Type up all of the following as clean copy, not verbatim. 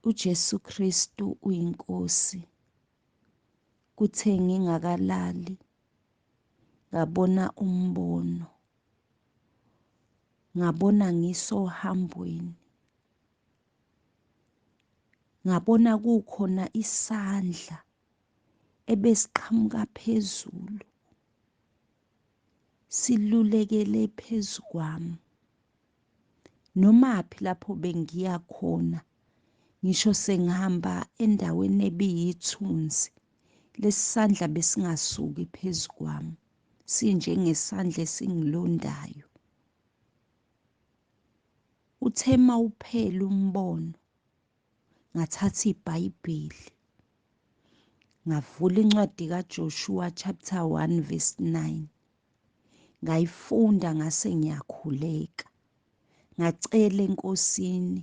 UJesu Kristu uyiNkosi. Kuthe ngingakalali ngabona umbono. Ngabona ngisohambweni. Ngabona kukhona isandla ebesiqhamuka phezulu silulekele phezu kwami. Nomaphi lapho bengiya khona ngisho sengihamba endaweni ebiyithunzi lesi sandla besingasuki phezu kwami sinjengesandla esingilondayo. Uthe mawuphela umbono ngathatha iBhayibheli ngavula incwadi kaJoshua chapter 1 verse 9 ngayifunda ngase ngiyakhuleka ngacela eNkosini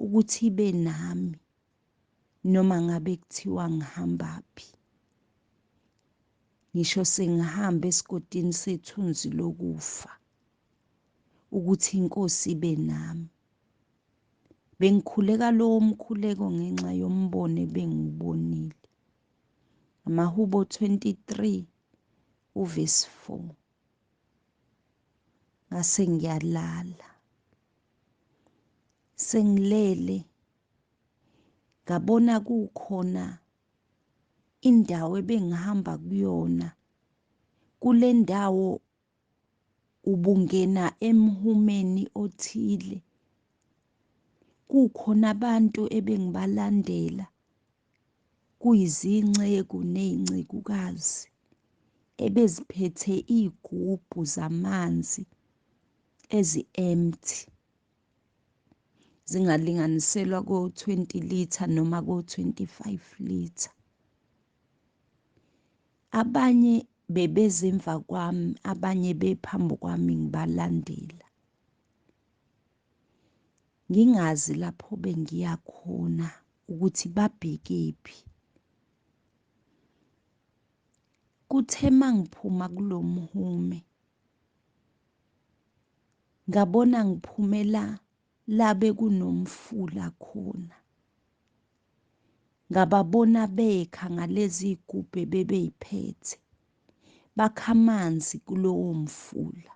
ukuthi ibe nami noma ngabe kuthiwa ngihambaphi ngisho sengihamba esigodini sethunzi lokufa ukuthi inkosi ibe nami. Bengikhuleka lowo mkhuleko ngenxa yombono ebengiwubonile. Amahubo 23 uvesi 4. Ngase ngiyalala. Sengilele ngabona kukhona indawo ebengihamba kuyona. Kule ndawo ubungena emhumeni othile. Kukhona abantu ebengibalandela kuyizinceku nezincekukazi ebeziphethe iy'gubhu zamanzi ezi-empty zingalinganiselwa ko-20 litre noma ko-25 litre. Abanye bebeza emva kwami, abanye bephambi kwami ngibalandela. Ngingazi lapho bengiya khona ukuthi babhekephi. Kuthe mangiphuma kulo mhume ngabona ngiphumela la bekunomfula khona. Ngababona bekha ngalezi zigubhu ebebey'phethe, bakha amanzi kulowo mfula.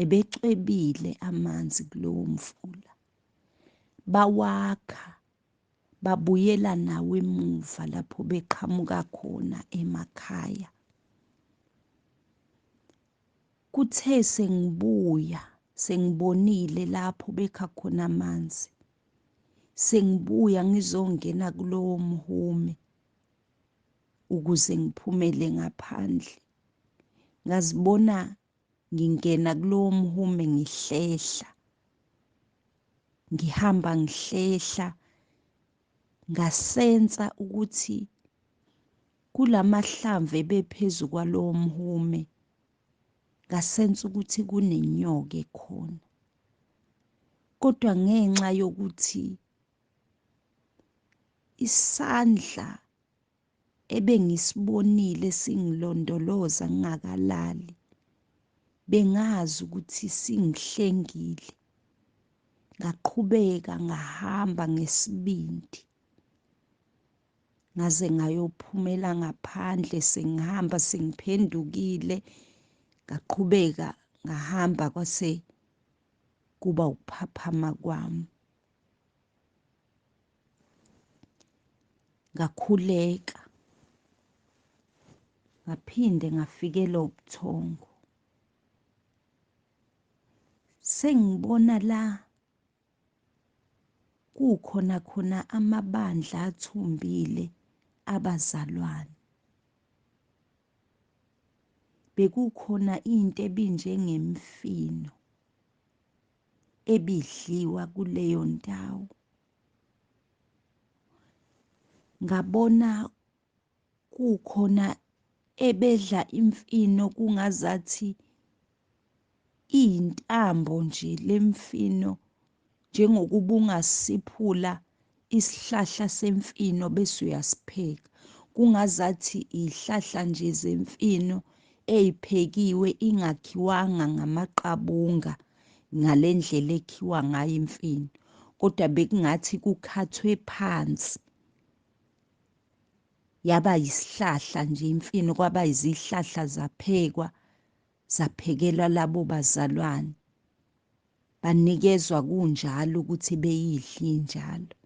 Ebecwebile amanzi kulowo mfula. Bawakha babuyela nawo emuva lapho beqhamuka khona emakhaya. Kuthe sengibuya sengibonile lapho bekha khona amanzi, sengibuya ngizongena kulowo mhume ukuze ngiphumele ngaphandle. Ngazibona ngingena kulowo mhume ngihlehla, ngihamba ngihlehla, ngasensa ukuthi kulamahlamvu ebephezu kwalowo mhume ngasensa ukuthi kunenyoka ekhona. Kodwa ngenxa yokuthi isandla ebengisibonile singilondoloza ngingakalali, bengazi ukuthi singihlengile, ngaqhubeka ngahamba ngesibindi ngaze ngayophumela ngaphandle. Sengihamba sengiphendukile, ngaqhubeka ngahamba kwase kuba ukuphaphama kwami. Ngakhuleka ngaphinde ngafikelwa ubuthongo. Sengibona la kukhona khona amabandla athumbile abazalwane. Bekukhona into ebinjengemfino ebidliwa kuleyo ndawo. Ngabona kukhona ebedla imfino kungazathi iyintambo nje lemfino, njengokuba ungasiphula isihlahla semfino bese uyasipheka, kungazathi izihlahla nje zemfino eyiphekiwe ingakhiwanga ngamaqabunga ngale ndlela ekhiwa ngayo imfino, kodwa bekungathi kukhathwe phansi yaba yisihlahla nje imfino, kwaba izihlahla zaphekwa, zaphekelwa labo bazalwane, banikezwa kunjalo ukuthi beyidle injalo.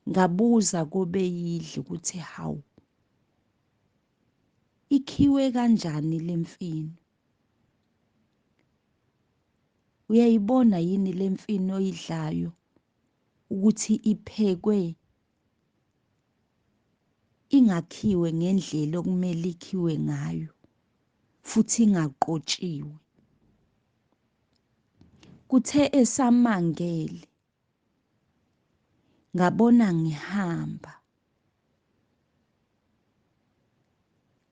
Ngabuza kobeyidla ukuthi hawu, ikhiwe kanjani le mfino? Uyayibona yini le mfino oyidlayo ukuthi iphekwe ingakhiwe ngendlela okumele ikhiwe ngayo futhi ingaqotshiwe? Kuthe esamangele ngabona ngihamba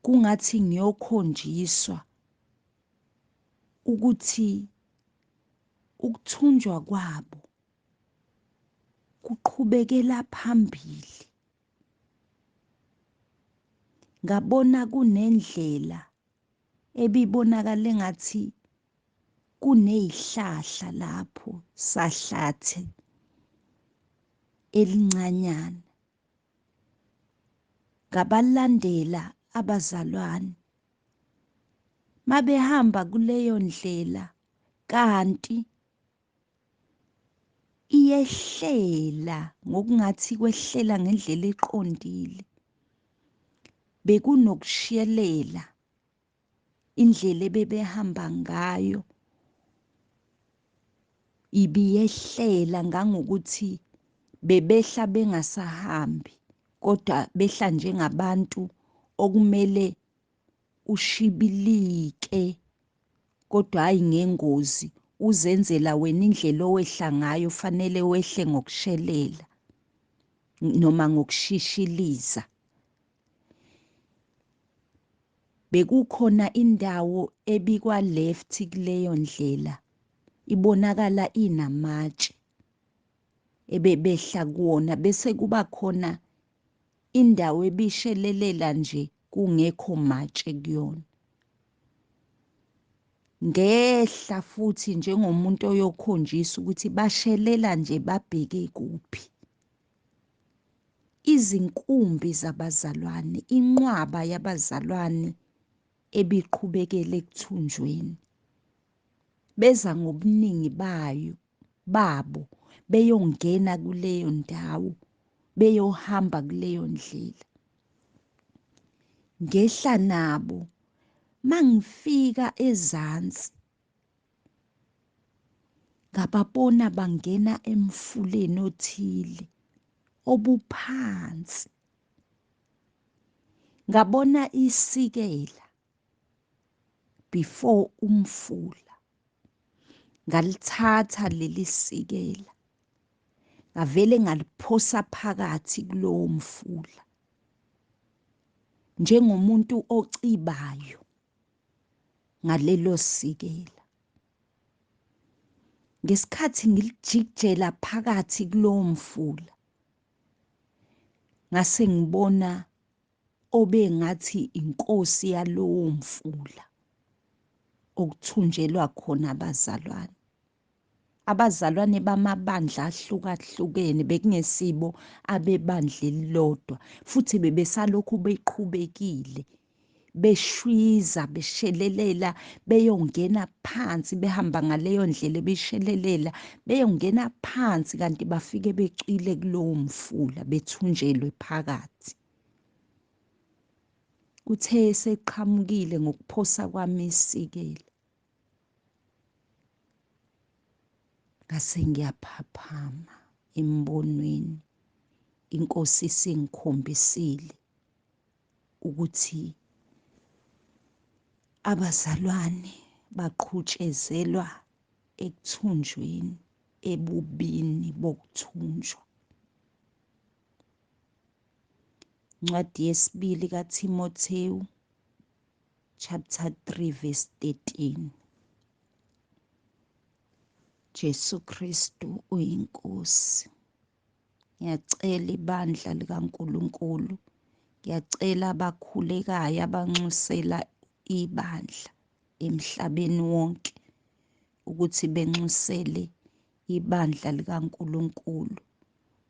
kungathi ngiyokhonjiswa ukuthi ukuthunjwa kwabo kuqhubekela phambili. Ngabona kunendlela ebibonakala engathi kunezihlahla lapho sahlathe elincanyana. Ngabalandela abazalwane mabehamba kuleyo ndlela, kanti iyehlela ngokungathi kwehlela ngendlela eqondile. Bekunokushiyelela indlela ebebehamba ngayo ibiyehlela ngangokuthi bebehla bengasahambi, kodwa behla njengabantu okumele ushibilike, kodwa hayi ngengozi, uzenzela wena indlela owehla ngayo, fanele wehle ngokushelela noma ngokushishiliza. Bekukhona indawo ebikwa left kuleyo ndlela, ibonakala inamatshe ebebehla kuwona, bese kuba khona indawo ebishelelela nje kungekho matshe kuyona. Ngehla futhi njengomuntu oyokhonjiswa ukuthi bashelela nje babheke kuphi. Izinkumbi zabazalwane, inqwaba yabazalwane ebiqhubekele ekuthunjweni, beza ngobuningi bayo babo beyongena kuleyo ndawo, beyohamba kuleyo ndlela. Ngehla nabo, mangifika ezansi ngababona bangena emfuleni othile obuphansi. Ngabona isikela before umfula, ngalithatha leli sikela ngavele ngaliphosa phakathi kulowo mfula njengomuntu ocibayo ngalelo sikela. Ngesikhathi ngilijikijela phakathi kulowo mfula, ngase ngibona obengathi inkosi yalowo mfula okuthunjelwa khona abazalwane. Abazalwane bamabandla ahlukahlukene, bekungesibo abebandla elilodwa, futhi bebesalokhu beqhubekile beshwiza beshelelela beyongena phansi, behamba ngaleyo ndlela beshelelela beyongena phansi, kanti bafike becwile kulowo mfula bethunjelwe phakathi. Kuthe eseqhamukile ngokuphosa kwami isikela, ngase ngiyaphaphama embonweni. Inkosi isingikhombisile ukuthi abazalwane baqhutshezelwa ekuthunjweni, ebubini bokuthunjwa. Incwadi yesibili kaThimothewu chapter 3 verse 13. Jesu Kristu uyiNkosi. Ngiyacela ibandla likaNkulunkulu, ngiyacela abakhulekayo abanxusela ibandla emhlabeni wonke ukuthi benxusele ibandla likaNkulunkulu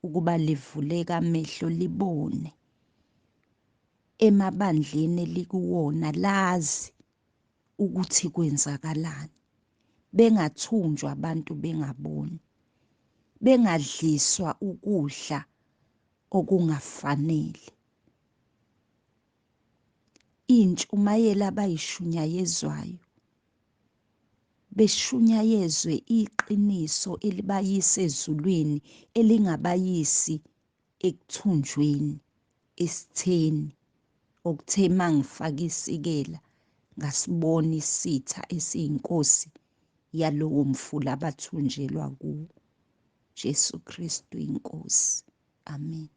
ukuba livuleke amehlo libone emabandleni elikuwona lazi ukuthi kwenzakalani, bengathunjwa abantu bengaboni, bengadliswa ukudla okungafanele. Intshumayelo abayishunyayezwayo beshunyayezwe iqiniso elibayisa ezulwini elingabayisi ekuthunjweni esitheni okuthe mangifaka isikela ngasibona isitha esiyinkosi yalowo mfula abathunjelwa kuwo. Jesu Kristu inkosi. Amen.